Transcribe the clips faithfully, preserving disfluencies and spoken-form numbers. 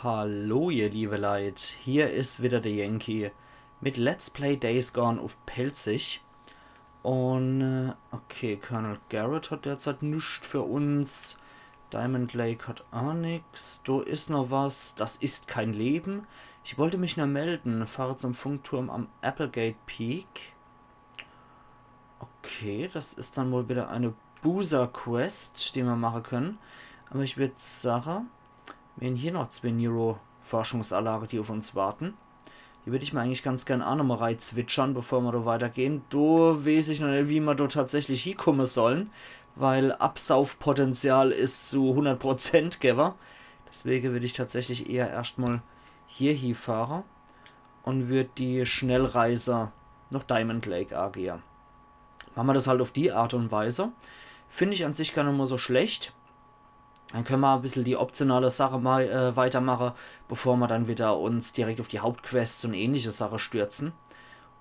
Hallo, ihr liebe Leit, hier is wieder der Yankee mit Let's Play Days Gone uff Pälzisch. Un, äh, okay, Colonel Garrett hat derzeit nix für uns. Diamond Lake hat aa nix. Do is noch was. Das ist kein Leben. Ich wollte mich nur melden. Fahre zum Funkturm am Applegate Peak. Okay, das is dann wohl wieder eine Boozer-Quest, die mer mache könne. Aber ich würd sache, mir hän hier noch zwee Nero-Forschungsanlage, die uff uns warten. Die würd ich mer eigentlich ganz gern aa nochmal reizwitschern, bevor mer do weitergehn. Do weeß ich noch net, wie mer do tatsächlich hiekomme sollen, weil Absaufpotenzial is zu hundert Prozent gewwe. Deswege würd ich tatsächlich eher erscht mal hier hiefahre un würd die Schnellreise noch Diamond Lake aagehe. Mache mer das halt uff die Art un Weise. Find ich an sich gar net mal so schlecht. Dann könne mer e bissel die optionale Sache mal, äh, weitermache, bevor mer dann wieder uns direkt uff die Hauptquests un ähnliche Sache stürze.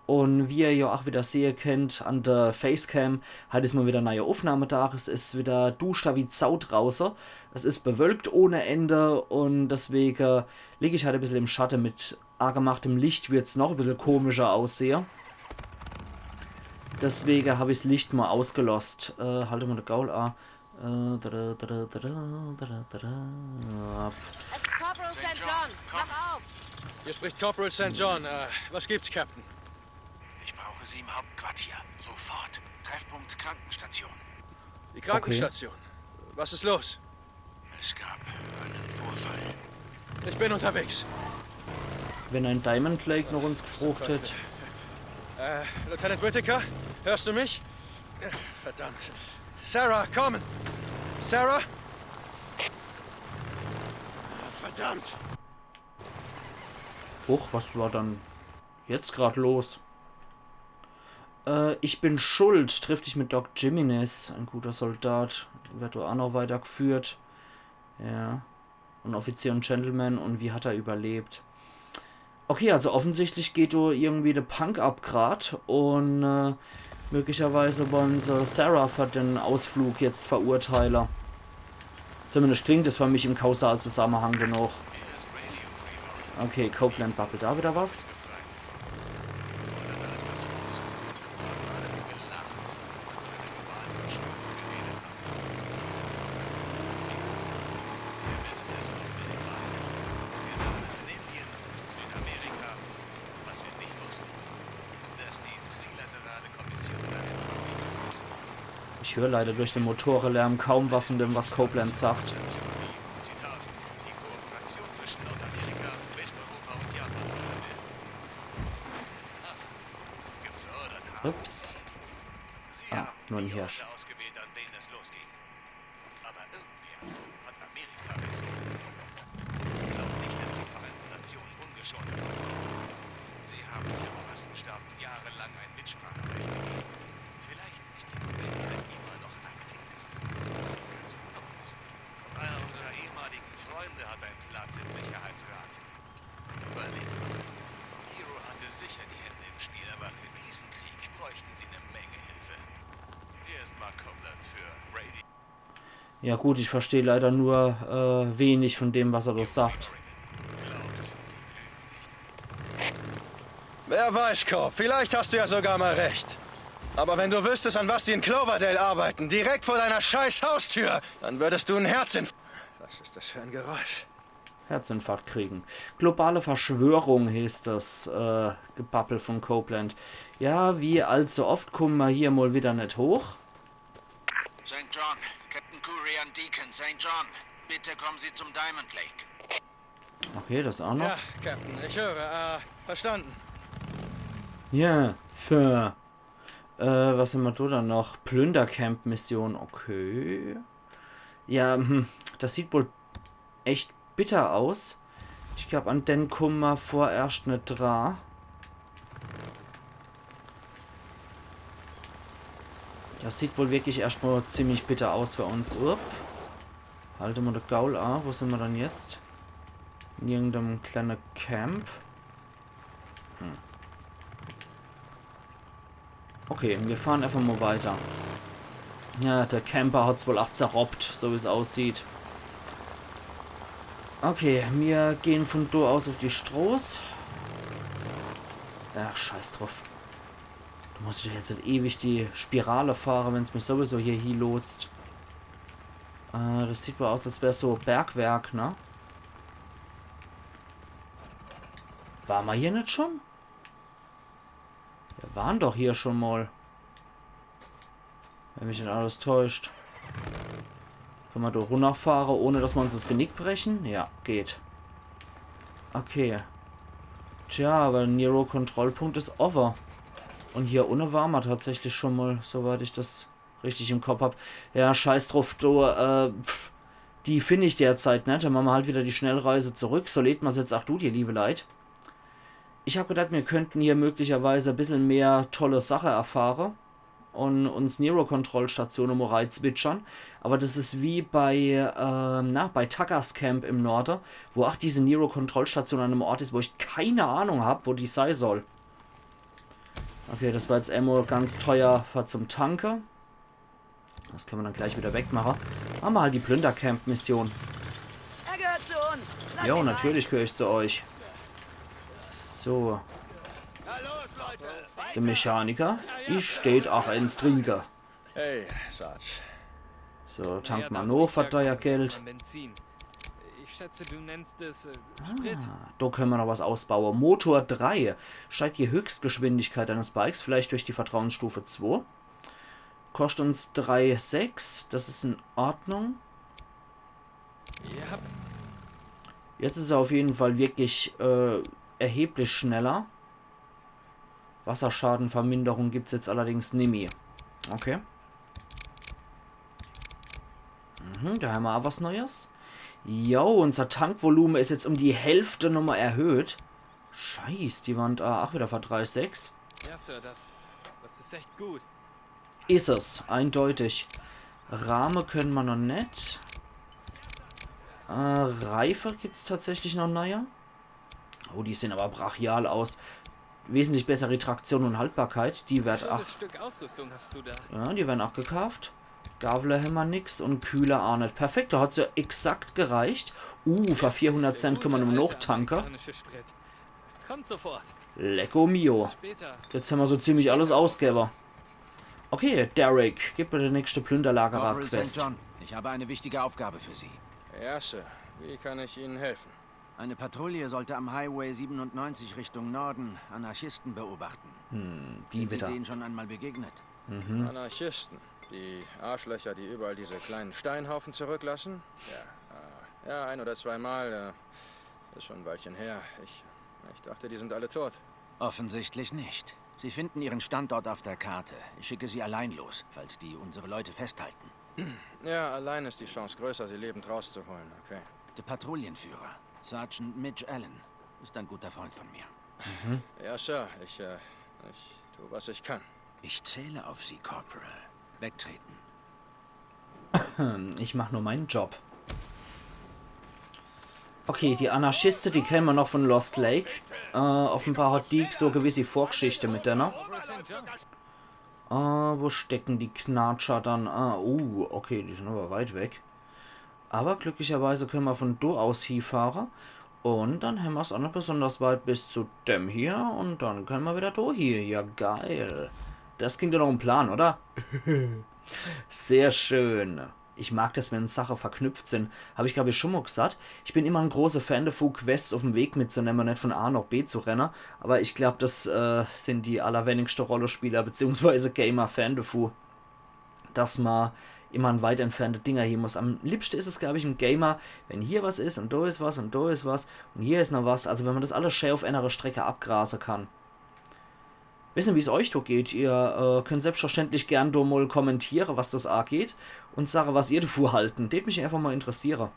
Un wie ihr jo aa wieder sehe könnt an der Facecam, heit is mal wieder neuer Aufnahmetag. Es is wieder duschder wie Sau drauße. Es is bewölkt ohne Ende un deswege lieg ich halt e bissel im Schatte. Mit aagemachtem Licht würd's noch e bissel komischer aussehe. Deswege hab ich's Licht mal ausgelost. Äh, halt mal de Gaul aa. Äh, da, da, da. Es ist Corporal Saint John. Mach auf! Hier spricht Corporal Saint John. Äh, was gibt's, Captain? Ich brauche Sie im Hauptquartier. Sofort. Treffpunkt Krankenstation. Die Krankenstation. Was ist los? Es gab einen Vorfall. Ich bin unterwegs. Wenn ein Diamond Lake noch uns gefrocht hätt. Äh, Lieutenant Whitaker, hörst du mich? Verdammt. Sarah, kommen! Sarah? Verdammt! Huch, was war dann jetzt grad los? Äh, ich bin schuld. Triff dich mit Doc Jimenez, ein guter Soldat. Wird do aa noch weitergeführt. Ja. Un Offizier un Gentleman. Un wie hat er überlebt? Okay, also offensichtlich geht do irgendwie de Punk ab grad un, äh, möglicherweise wollen se Sarah für den Ausflug jetzt verurteile. Zumindest klingt es für mich im Kausalzusammenhang genug. Okay, Copeland babbelt do wieder was. Ich hör leider durch den Motorelärm kaum was von dem, was Copeland sagt. Zitat. Die Kooperation zwischen Nordamerika, Westeuropa und Japan fördern will. Gefördert haben. Ups. Sie Ah, haben nur ein die Hirsch. Orte ausgewählt, an denen es losging. Aber irgendwer hat Amerika betrogen. Ich glaube nicht, dass die Vereinten Nationen ungeschoren davon kommen. Sie haben Terroristenstaaten jahrelang ein Mitspracherecht gegeben. Vielleicht ist die N S A immer noch aktiv. Ganz ohne uns. Und einer unserer ehemaligen Freunde hat einen Platz im Sicherheitsrat. Überleg mal. Nero hatte sicher die Hände im Spiel, aber für diesen Krieg bräuchten sie eine Menge Hilfe. Hier ist Mark Copeland für Radio. Ja gut, ich versteh leider nur, äh, wenig von dem, was er do sagt. Wer weiß, Cope, vielleicht hast du ja sogar mal recht. Aber wenn du wüsstest, an was die in Cloverdale arbeiten, direkt vor deiner scheiß Haustür, dann würdest du einen Herzinfarkt. Was ist das für ein Geräusch? Herzinfarkt kriegen. Globale Verschwörung heeßt das, äh, Gebabbel von Copeland. Ja, wie allzu oft kummen mer hier mal wieder net hoch. Saint John, Captain Kurian Deacon, Saint John, bitte kommen Sie zum Diamond Lake. Okay, das auch noch. Ja, Captain, ich höre. Äh, verstanden. Ja, für. Äh, was hämmer do dann noch? Plündercamp-Mission, okay. Ja, hm, das sieht wohl echt bitter aus. Ich glaub, an den kummen mer vorerscht net dra. Das sieht wohl wirklich erscht mal ziemlich bitter aus für uns. Upp. Halt mal de Gaul a. Wo sind mer dann jetzt? In irgendeinem kleinen Camp. Hm. Okay, wir fahren einfach mal weiter. Ja, der Camper hat's wohl ach zerroppt, so wie's aussieht. Okay, mir gehn von do aus uff die Stroß. Ach, scheiß druff. Do muss ich jetzt net ewig die Spirale fahre, wenn's mich sowieso hier hielotst. Äh, das sieht wohl aus, als wär's so Bergwerk, ne? Ware mer hier net schon? Mir ware doch hier schon mal. Wenn mich net alles täuscht. Kann mer do runnerfahre, ohne dass mer uns das Genick brechen? Ja, geht. Okay. Tja, awwer Nero-Kontrollpunkt is owwe. Un hier unne ware mer tatsächlich schon mal, soweit ich das richtig im Kopp hab. Ja, scheiß druff, do, äh, pf, die find ich derzeit net. Dann mache mer halt wieder die Schnellreise zurück. So lädt mer's jetzt ach do, ihr liebe Leit. Ich hab gedacht, mir könnten hier möglicherweise e bissel mehr tolle Sache erfahre un uns Nero-Kontrollstation emol reizwitschere. Awwer das is wie bei, ähm, na, bei Tuckers Camp im Norde, wo ach diese Nero-Kontrollstation an em Ort is, wo ich keine Ahnung hab, wo die sei soll. Okay, das war jetzt emol ganz teuer für zum Tanke. Das kann mer dann gleich wieder wegmache. Mache mer halt die Plündercamp-Mission. Er gehört zu uns. Lass Jo, ihn rein. Natürlich gehör ich zu euch. So, Na los, Leute. de Mechaniker, ich steht ach ens trinke. Hey, Sarge. So, tank Ja, mer da, noch wo für ich deier herkomme, Geld. Benzin. Ich schätze, du nennst es äh, Sprit. Ah, do könne mer noch was ausbaue. Motor drei. Steigt die Höchstgeschwindigkeit eines Bikes vielleicht durch die Vertrauensstufe zwei. Kostet uns drei sechs. Das is in Ordnung. Ja, Jetzt is er auf jeden Fall wirklich äh, erheblich schneller. Wasserschadenverminderung gibt's jetzt allerdings nimmi. Okay. Mhm, do hämmer ach was Neues. Jo, unser Tankvolume is jetzt um die Hälfte nochmal erhöht. Scheiß, die Wand. Ah, ach wieder für drei sechs. Ja, Sir, das, das ist echt gut. Is es, eindeutig. Rahme könne mer noch net. Äh, Reife gibt's tatsächlich noch neue. Oh, die sehen aber brachial aus. Wesentlich bessere Traktion und Haltbarkeit. Die werd Schönes ach, Stück Ausrüstung hast du da. ja, die werden ach gekauft. Gavle hämmer nix und Kühler ach net. Perfekt, do hat's ja exakt gereicht. Uh, für vierhundert Cent könne mer nur noch tanke. Amerikanische Sprit. Kommt sofort. Lecko mio. Später. Jetzt hämmer so ziemlich alles ausgebe. Okay, Derek, gib mir die nächste Corporal Sankt Plünderlagerer-Quest. John, ich habe eine wichtige Aufgabe für Sie. Ja, Sir. Wie kann ich Ihnen helfen? Eine Patrouille sollte am Highway siebenundneunzig Richtung Norden Anarchisten beobachten. Die Sind Sie wieder. Denen schon einmal begegnet? Anarchisten. Die Arschlöcher, die überall diese kleinen Steinhaufen zurücklassen? Ja, äh, ja, ein oder zweimal. Äh, ist schon ein Weilchen her. Ich, ich dachte, die sind alle tot. Offensichtlich nicht. Sie finden Ihren Standort auf der Karte. Ich schicke Sie allein los, falls die unsere Leute festhalten. Ja, allein ist die Chance größer, sie lebend rauszuholen, okay? Der Patrouillenführer, Sergeant Mitch Allen, ist ein guter Freund von mir. Ja, Sir, ich, äh, ich tu, was ich kann. Ich zähle auf Sie, Corporal. Wegtreten. Ich mach nur meinen Job. Okay, die Anarchiste, die kenne mer noch von Lost Lake. Äh, offenbar hat Deke so gewisse Vorgeschichte mit denne. Äh, wo stecken die Knatscher dann? Ah, uh, okay, die sind aber weit weg. Aber glücklicherweise kenne mer von do aus hiefahre. Und dann hämmer's ach net besonders weit bis zu dem hier. Und dann kenne mer wieder do hie. Ja, geil. Das klingt ja noch en Plan, oder? Sehr schön. Ich mag das, wenn Sache verknüpft sind. Hab ich, glaub ich, schon mal gesagt. Ich bin immer en großer Fan davon, Quests auf dem Weg mitzunehmen und nicht von A nach B zu rennen. Aber ich glaub, das äh, sind die allerwenigste Rollenspieler beziehungsweise Gamer Fan davon, dass man immer an weit entfernte Dinger hier muss. Am liebsten ist es, glaub ich, ein Gamer, wenn hier was ist und da ist was und da ist was und hier ist noch was. Also wenn man das alles schön auf einer Strecke abgrasen kann. Wissen, wie es euch doch geht. Ihr äh, könnt selbstverständlich gern do mal kommentieren, was das angeht und sagen, was ihr davon halten. Tät mich einfach mal interessieren.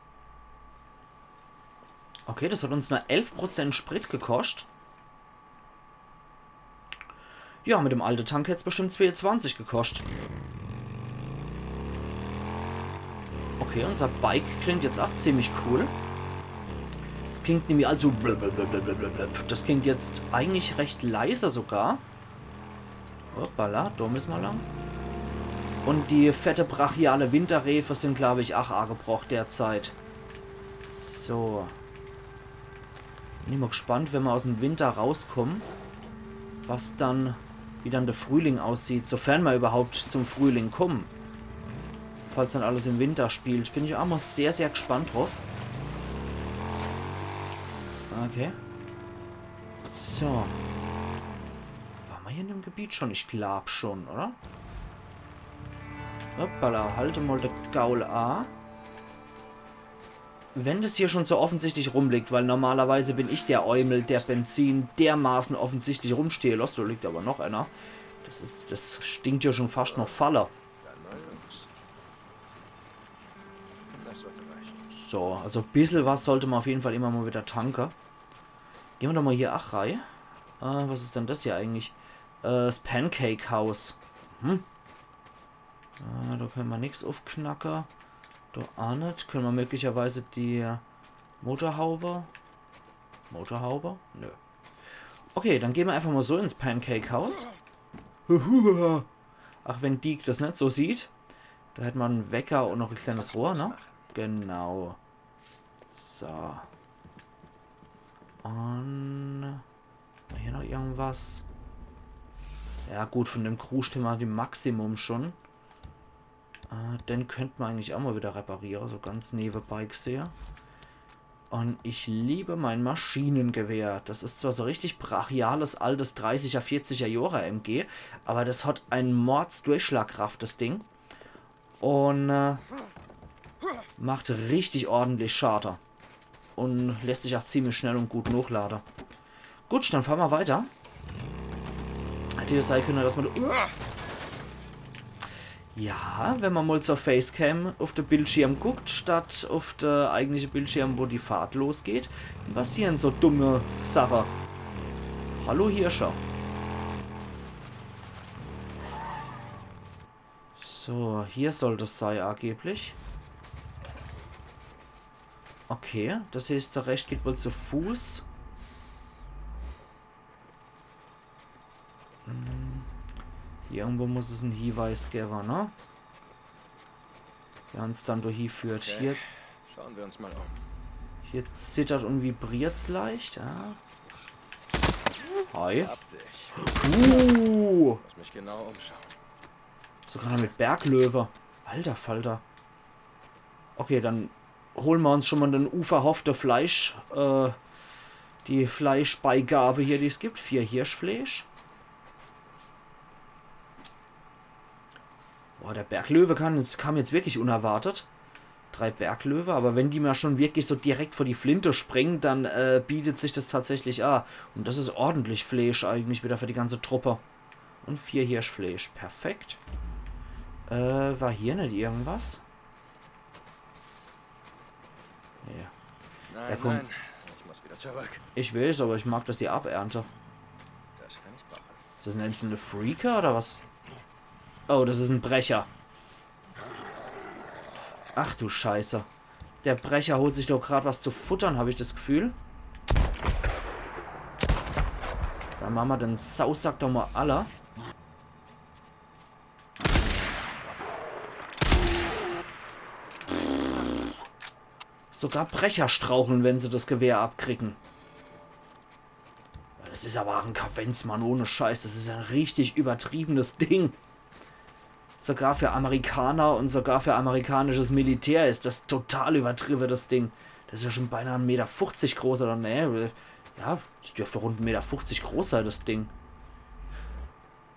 Okay, das hat uns nur elf Prozent Sprit gekostet. Ja, mit dem alten Tank hätt's bestimmt zweiundzwanzig gekostet. Okay, unser Bike klingt jetzt auch ziemlich cool. Es klingt nämlich also blablabla. Das klingt jetzt eigentlich recht leise sogar. Hoppala, da müssen wir lang. Und die fette brachiale Winterreife sind, glaube ich, auch angebracht derzeit. So. Bin ich mol gespannt, wenn mer aus em Winter rauskommen, was dann, wie dann de Frühling aussieht, sofern mer überhaupt zum Frühling kommen. Falls dann alles im Winter spielt, bin ich aa mol sehr, sehr gespannt druff. Okay. So. Ware mer hier in dem Gebiet schon? Ich glaab schon, oder? Hoppala, halt mol de Gaul a. Wenn des hier schon so offensichtlich rumliegt, weil normalerweise bin ich der Eumel, der Benzin dermaßen offensichtlich rumstehe losst. Do liegt awwer noch ener. Des is, des stinkt jo schon fascht noch Falle. Dann mol los. Des sollt reiche. So, also bissel was sollt mer uff jeden Fall immer mol wieder tanke. Gehn mer doch mol hier ach rei. Äh, was is dann des hier eigentlich? Äh, 's Pancake House. Hm. Äh, do kenne mer nix uffknacke. Do aa net. Kenne mer möglicherweise die Motorhaube? Motorhaube? Nö. Okay, dann gehn mer einfach mol so ins Pancake House. Ach wenn Deek des net so sieht. Do hätt mer en Wecker un noch e kleines Rohr, ne? Genau. So. Un hier noch irgendwas? Ja gut, von dem Kruscht hämmer die Maximum schon. Äh, den könnt mer eigentlich aa mol wieder repariere, so ganz newebei gsehe. Un ich liebe mein Maschinengewehr. Des is zwar so richtig brachiales, altes dreißiger, vierziger Johre M G, awwer des hat e Mordsdurchschlagkraft, des Ding. Un äh, macht richtig ordentlich Schade. Un lässt sich ach ziemlich schnell un gut nochlade. Gut, dann fahre mer weiter. Hätt jo sei kenne, dass mer... Ja, wenn mer mol zur Facecam uff de Bildschirm guckt, statt uff de eigentliche Bildschirm, wo die Fahrt losgeht, passiere so dumme Sache. Hallo Hirscher. So, hier soll des sei, angeblich. Okay, des heeßt, de Rescht geht wohl zu Fuß. Hm. Hier irgendwo muss es en Hiweis gewwe, ne? Der uns dann do hieführt. Okay. Hier. Schaue mer uns mol um. Hier zittert un vibriert's leicht, ja. Hi. Hab dich. Uh. Lass mich genau umschauen. Sogar noch mit Berglöwe. Alter Falter. Okay, dann hole mer uns schon mol den uverhoffte Fleisch, äh, die Fleischbeigabe hier, die's gibt. Vier Hirschfleisch. Boah, der Berglöwe kam jetzt, kam jetzt wirklich unerwartet. Drei Berglöwe, awwer wenn die mer schon wirklich so direkt vor die Flinte springe, dann äh, bietet sich des tatsächlich aa. Un des is ordentlich Fleisch eigentlich wieder für die ganze Truppe. Un vier Hirschfleisch, perfekt. Äh, war hier net irgendwas? Nee. Nein, komm. Nein, ich muss wieder zurück. Ich weeß, awwer ich mag des, die Abernte. Des kann ich brauche. Is des en einzelner Freaker oder was? Oh, des is en Brecher. Ach du Scheiße. Der Brecher holt sich doch grad was zu futtern, hab ich des Gefühl. Dann mache mer den Sausack doch mol alle. Sogar Brecher strauchle, wenn se des Gewehr abkriege. Des is awwer ach en Kavenz, Mann, ohne Scheiß. Des is e richtig übertriebenes Ding. Sogar für Amerikaner un sogar für amerikanisches Militär is des total übertriwwe, des Ding. Des is jo schon beinah en Meter fuffzich groß, oder? Nee, ja, des dürft rund en Meter fuffzich groß sei, des Ding.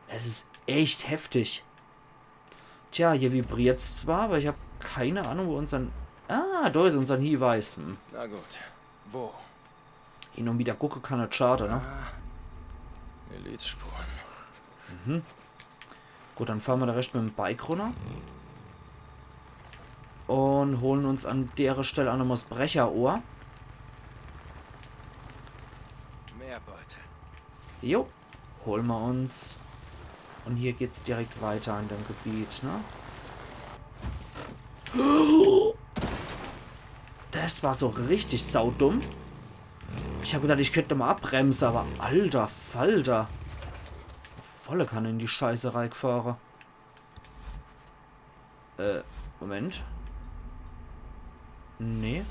Es is echt heftig. Tja, hier vibriert's zwar, awwer ich hab kee Ahnung, wo unsern... Ah, do is unsern Hiweis. Hm. Na gut. Wo? Hin un wieder gucke kann net schade, ne? Ah, Milizspuren. Mhm. Gut, dann fahre mer de Rescht mit em Bike runner. Un hole uns an dere Stell ach nochmol 's Brecherohr. Mehr Beute. Jo, hole mer uns. Un hier geht's direkt weiter in dem Gebiet, ne? Des war so richtig saudumm. Ich hab gedacht, ich könnt mol abbremse, awwer alter Falter. Volle Kanne in die Scheiße reigfahre. Äh, Moment. Nee.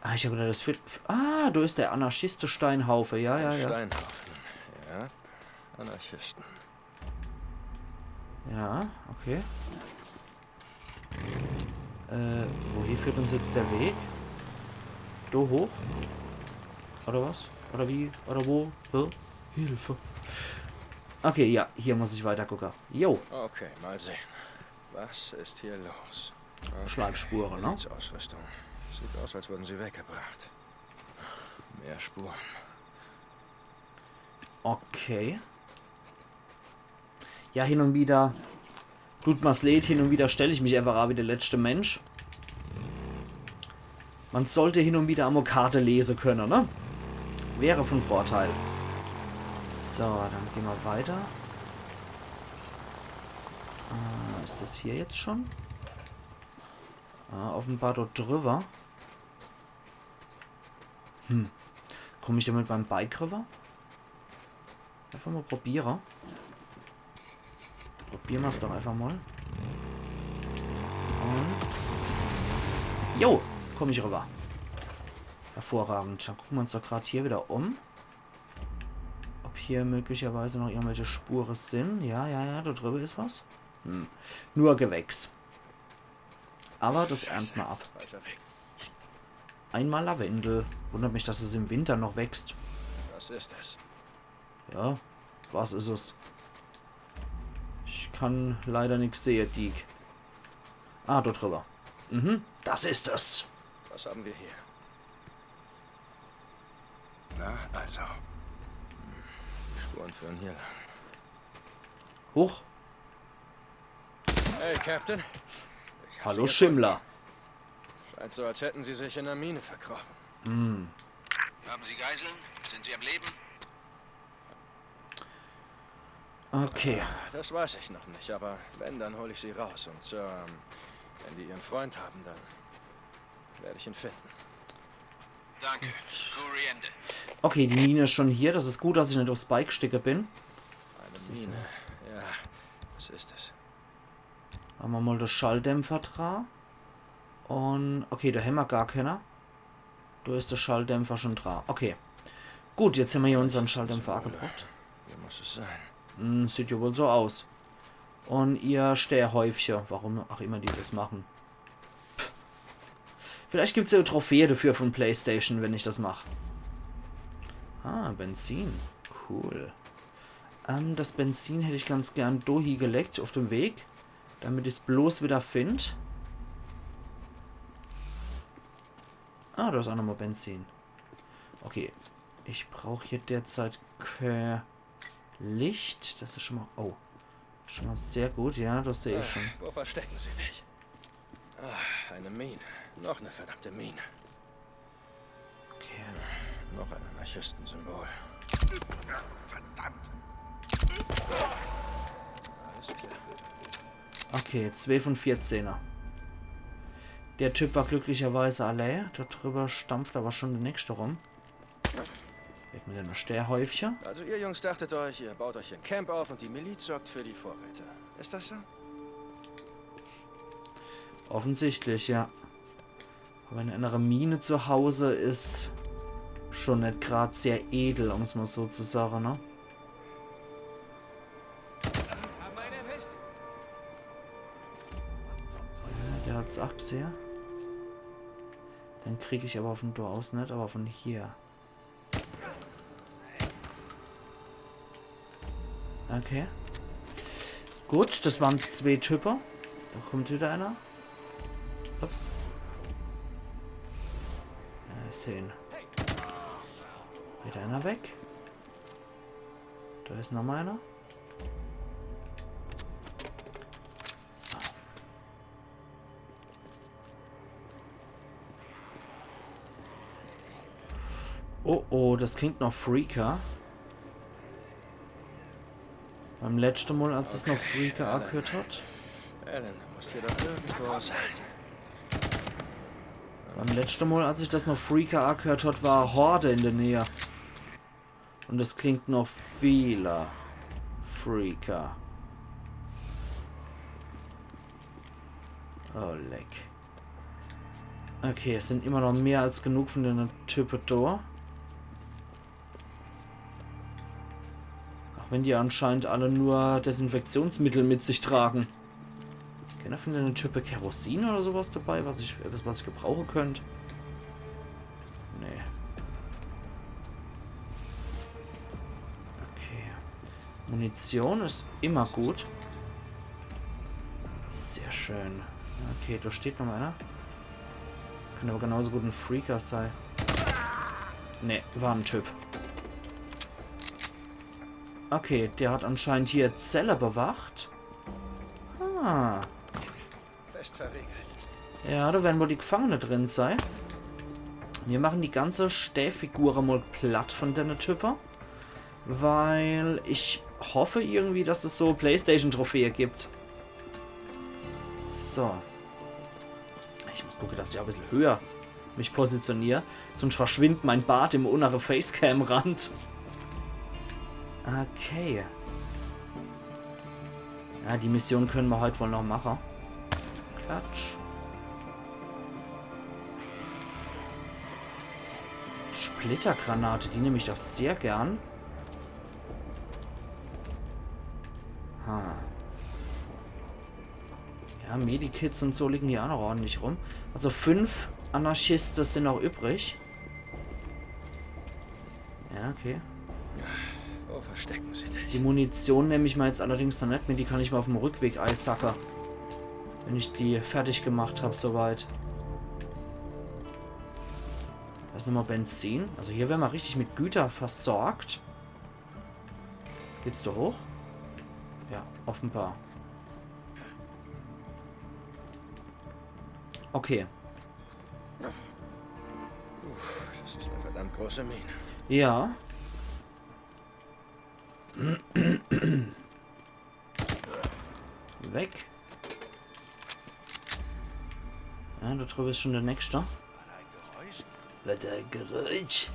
Ah, ich hab gedacht, das führt. Ah, do is der Anarchiste-Steinhaufe. Ja, ja, ja. Steinhaufen. Ja, Anarchisten. Ja, okay. Äh, wohin führt uns jetzt der Weg? Do hoch? Oder was? Oder wie? Oder wo? Hä? Hilfe. Okay, ja, hier muss ich weiter gucken. Jo, Okay, mal sehen. Was ist hier los? Okay, Schleifspure, ne? Milizausrüstung. Sieht aus, als wurden sie weggebracht. Mehr Spuren. Okay. Ja, hin und wieder. Tut mir's leid, hin und wieder stell ich mich einfach a wie der letzte Mensch. Man sollte hin und wieder emol Karte lese können, ne? Wäre von Vorteil. So, dann gehen wir weiter. Äh, ist das hier jetzt schon? Ah, offenbar dort drüber. Hm. Komm ich damit beim Bike rüber? Einfach mal probiere. Probieren wir's doch einfach mal. Und. Jo, komm ich rüber. Hervorragend. Dann gucken wir uns doch grad hier wieder um. Ob hier möglicherweise noch irgendwelche Spuren sind. Ja, ja, ja, da drüben ist was. Hm. Nur Gewächs. Aber das ernten wir ab. Falscher Weg. Einmal Lavendel. Wundert mich, dass es im Winter noch wächst. Das ist es. Ja, was ist es? Ich kann leider nix sehe, Deek. Ah, dort drüber. Mhm, das ist es. Was haben wir hier? Na, also. Spuren führen hier lang. Hoch. Hey, Captain. Ich hab Hallo, sie Schimmler. Gefunden. Scheint so, als hätten sie sich in einer Mine verkrochen. Hm. Haben Sie Geiseln? Sind sie am Leben? Okay. Das weiß ich noch nicht, aber wenn, dann hole ich sie raus. Und ähm, wenn die ihren Freund haben, dann werde ich ihn finden. Danke. Kuriende. Okay, die Mine ist schon hier. Das ist gut, dass ich nicht aufs Bike gestiegen bin. Eine Mine. Ja, das ist es. Haben wir mal das Schalldämpfer dra. Und, okay, da haben wir gar keiner. Da ist der Schalldämpfer schon dra. Okay. Gut, jetzt haben wir hier unseren Schalldämpfer abgebracht. Hier muss es sein. Hm, sieht ja wohl so aus. Und ihr Steerhäufchen, warum auch immer die das machen. Vielleicht gibt's ja eine Trophäe dafür von PlayStation, wenn ich das mach. Ah, Benzin. Cool. Ähm, das Benzin hätte ich ganz gern do hiegelegt auf dem Weg, damit ich's bloß wieder find. Ah, da ist auch nochmal Benzin. Okay. Ich brauch hier derzeit kein Licht. Das ist schon mal. Oh. Schon mal sehr gut, ja, das sehe ich schon. Wo verstecken sie dich? Ah, eine Mine. Noch eine verdammte Mine. Okay. Noch ein Anarchistensymbol. Verdammt. Alles klar. Okay, zwei von vierzehner. Der Typ war glücklicherweise allein. Da drüber stampft aber schon der nächste rum. Weg mit dem Steerhäufchen. Also ihr Jungs dachtet euch, ihr baut euch ein Camp auf und die Miliz sorgt für die Vorräte. Ist das so? Offensichtlich, ja. Aber eine andere Mine zu Hause ist schon nicht grad sehr edel, um's mal so zu sagen, ne? Ja, der hat's auch gesehen. Den krieg ich aber von do aus nicht, aber von hier. Okay. Gut, das waren zwei Typen. Da kommt wieder einer. Ups. Ja, ich seh ihn. Wieder einer weg. Da ist noch mal einer. So. Oh, oh, das klingt noch freaker. Beim letzten Mal, als es noch freaker angehört hat. Alan, du musst hier doch irgendwo sein. Beim letzten Mal, als ich das noch freaker angehört hat, war Horde in der Nähe. Und es klingt noch vieler freaker. Oh, leck. Okay, es sin immer noch mehr als genug von denne Type do. Auch wenn die anscheinend alle nur Desinfektionsmittel mit sich tragen. Kenner von denne Type Kerosin oder sowas dabei, was ich, etwas, was ich gebrauche könnt? Nee. Okay. Munition is immer gut. Sehr schön. Okay, do steht noch einer. Kann aber genauso gut en Freaker sei. Nee, war en Typ. Okay, der hat anscheinend hier Zelle bewacht. Ah. Fest verriegelt. Ja, do werden wohl die Gefangene drin sei. Wir machen die ganze Stäfigure mal platt von denne Type. Weil ich hoffe irgendwie, dass es so Playstation-Trophäe gibt. So. Ich muss gucke, dass ich auch e bissel höher mich positionier. Sonst verschwindt mein Bart im unnere Facecam-Rand. Okay. Ja, die Mission könne mer heut wohl noch mache. Klatsch. Splittergranate, die nehm ich doch sehr gern. Ha. Ja, Medikits und so liegen hier auch noch ordentlich rum. Also fünf Anarchiste sind noch übrig. Ja, okay. Wo verstecken sie dich? Die Munition nehm ich mal jetzt allerdings noch net mit. Die kann ich mal auf dem Rückweg eisacke. Wenn ich die fertig gemacht hab, soweit. Da is nochmal Benzin. Also hier werden wir richtig mit Güter versorgt. Geht's da hoch? Ja, offenbar. Okay. Uff, das ist eine verdammt große Mine. Ja. Weg. Ja, da drüben ist schon der nächste. War da ein Geräusch?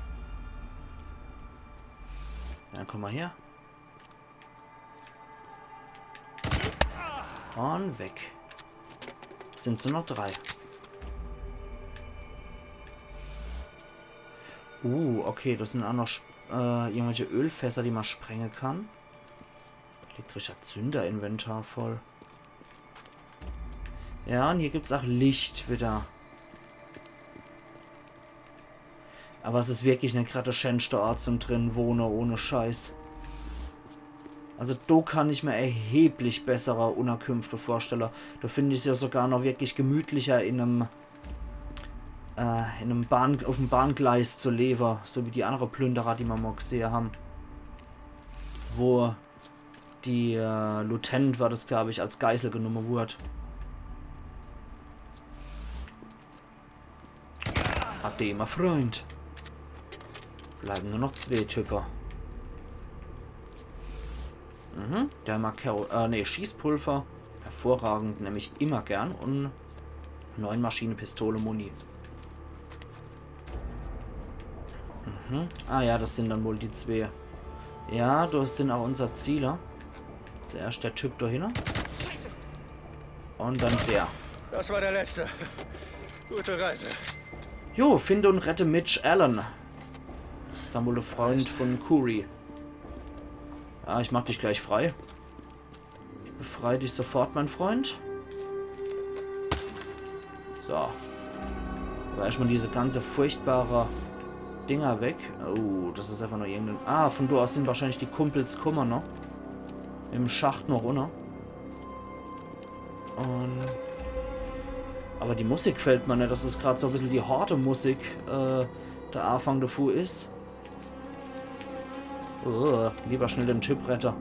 Ja, komm mal her. Und weg. Sind nur noch drei. Uh, okay, das sind auch noch Sp- äh, irgendwelche Ölfässer, die man sprengen kann. Elektrischer Zünder, Inventar voll. Ja, und hier gibt's auch Licht wieder. Aber es ist wirklich net grad der schönste Ort zum drin wohnen, ohne Scheiß. Also da kann ich mir erheblich bessere Unterkünfte vorstellen. Da finde ich's ja sogar noch wirklich gemütlicher in einem, äh, in einem Bahn, auf dem Bahngleis zu leben, so wie die anderen Plünderer, die wir mal gesehen haben. Wo die, äh, Lieutenant war das, glaub ich, als Geisel genommen wurde. Ade, mein Freund. Bleiben nur noch zwei Typen. Mhm, der mag Kero-, äh, nee, Schießpulver. Hervorragend, nehm ich immer gern. Und neun Maschinenpistole Muni. Mhm. Ah ja, das sind dann wohl die zwei. Ja, das sind auch unsere Ziele. Zuerst der Typ da hinne. Und dann der. Das war der letzte. Gute Reise. Jo, finde und rette Mitch Allen. Das ist dann wohl der Freund von Kouri. Ah, ich mach dich gleich frei. Ich befreie dich sofort, mein Freund. So. Aber erstmal diese ganze furchtbare Dinger weg. Oh, das ist einfach nur irgendein... Ah, von da aus sind wahrscheinlich die Kumpels kummer, ne? Im Schacht noch runter. Und... Aber die Musik gefällt mir net. Das ist grad so e bissel die harte Musik, äh, der Anfang davor ist. Oh, lieber schnell den Typ rette.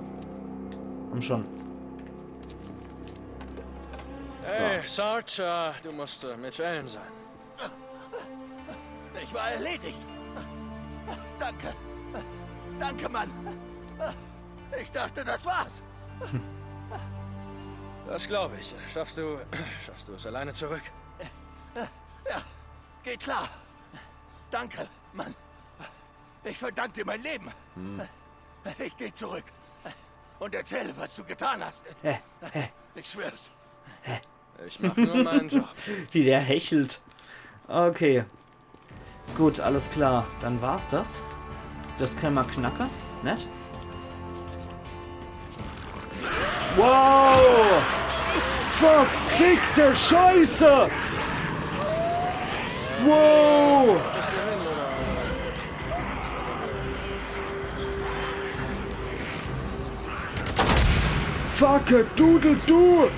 Komm schon. So. Hey, Sarge, äh, du musst, äh, Mitch Allen sein. Ich war erledigt. Danke. Danke, Mann. Ich dachte, das war's. Das glaube ich. Schaffst du, schaffst du es alleine zurück? Ja, geht klar. Danke, Mann. Ich verdanke dir mein Leben. Ich gehe zurück und erzähle, was du getan hast. Hä? Hä? Ich schwör's. Ich mach nur meinen Job. Wie der hechelt. Okay. Gut, alles klar. Dann war's das. Das kenne mer knacke. Nett. Wow! Verfickte Scheiße! Wow! Fuck it, doodle do!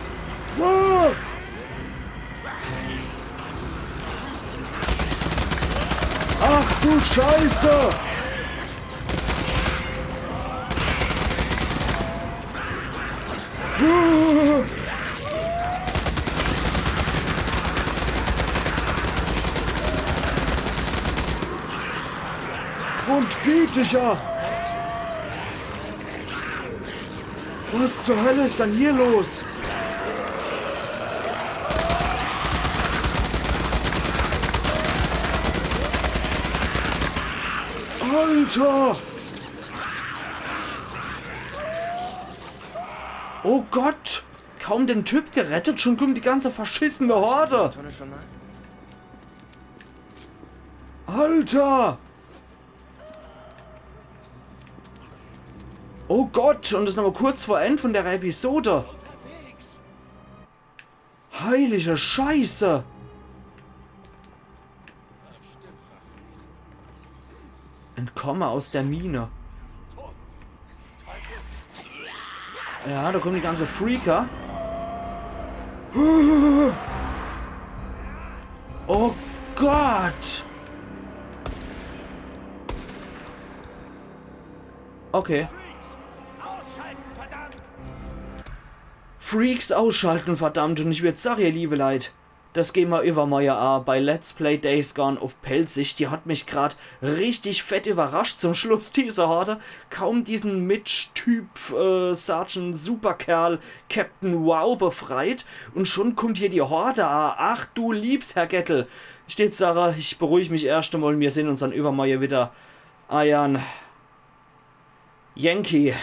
Wow! Ach du Scheiße! Und biet dich ab! Was zur Hölle ist denn hier los? Alter! Oh Gott! Kaum den Typ gerettet, schon kommt die ganze verschissene Horde! Tunnel schon mal? Alter! Oh Gott, und das is nochmal kurz vor End von der Episode. Heilige Scheiße! Entkomme aus der Mine. Ja, da kommen die ganze Freaker. Oh Gott! Okay. Freaks ausschalten, verdammt. Und ich würd sage, ihr liebe Leit, das gehn mer iwwermorje a bei Let's Play Days Gone uff Pälzisch. Die hat mich grad richtig fett iwwerrascht zum Schluss, diese Horde. Kaum diesen Mitch-Typ, äh, Sergeant Superkerl, Captain Wow befreit. Und schon kommt hier die Horde a. Ach du liebs Herrgöttel. Ich deet sage, ich beruhig mich erscht emol und mir sehn uns dann iwwermorje widder. Eiern Yankee.